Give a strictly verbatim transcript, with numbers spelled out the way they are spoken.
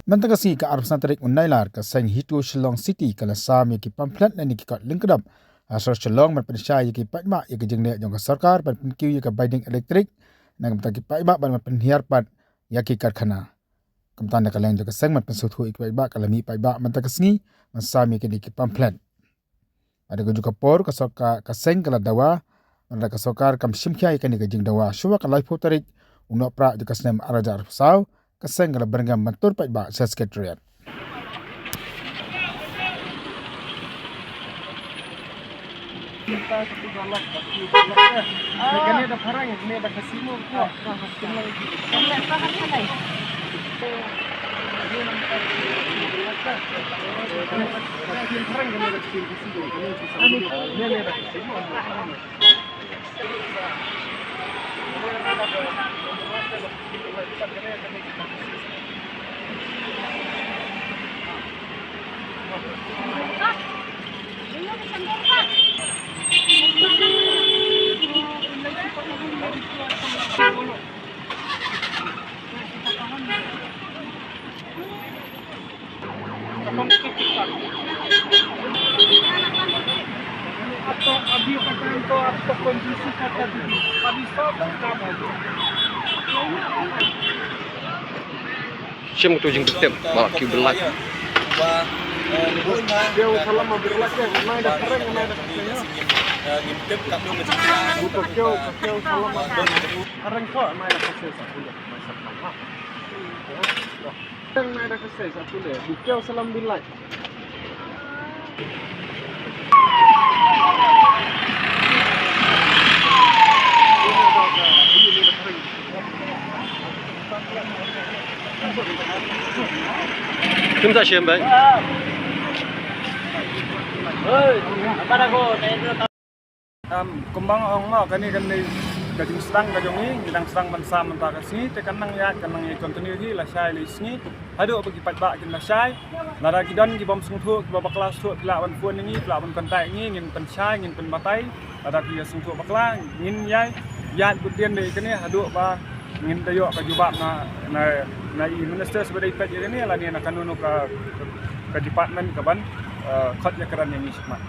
Mynta ka sngi ka arphew san tarik u Nailar, ka seng HITO Shillong City ka la sam ïa ki pamphlet ne ki kot lyngkdom ha sor Shillong ban pynshai ïa ki paidbah ïa ka jingleh jong ka sorkar ban pynkiew ïa ka bai ding elektrik, na ka bynta ki paidbah ban pynhiar pat ïa ki karkhana. Kumta na ka liang jong ka seng ban pynsngewthuh ïa ki paidbah, ka la mih paidbah mynta ka sngi ban sam ïa kine ki pamphlet. Bad ha kajuh ka por ka sorkar, ka seng ka la dawa, bad ka sorkar kam shim khia ïa kane ka jingdawa. Shuwa ka laiphew tarik u Nohprah jong ka snem arhajar arphew saw, ka seng ka la byrngem ban tur paidbah sha Secretariat. Shim tu jingtip ba ki belak. Kumta shem bang. Oi, apa dah kau? Um, kumba nga ong mo, kane kan dei ka jingsdang ka jong ngi, ngi dang sdang ban sam mynta ka sngi, te kan nang ïaid, kan nang ïaid continue hi, lashai la i sngi, haduh ba ki paidbah kin lashai. Lada ki don ki bym sngewthuh, kiba bakla shuh, ki lah ban phone ïa ngi, ki lah ban contact ïa ngi, ngin pynshai, ngin pynbatai. Lada ki ïa sngewthuh bakla, ngin ïai ïaid bad dien dei kane, haduh ba ngin da ïoh ka jubab na, na, na i minister ba dei peit ïa kane, lane na kano kano ka, ka department ka ban, eh, khot ïa kren ïa ngi shikmat.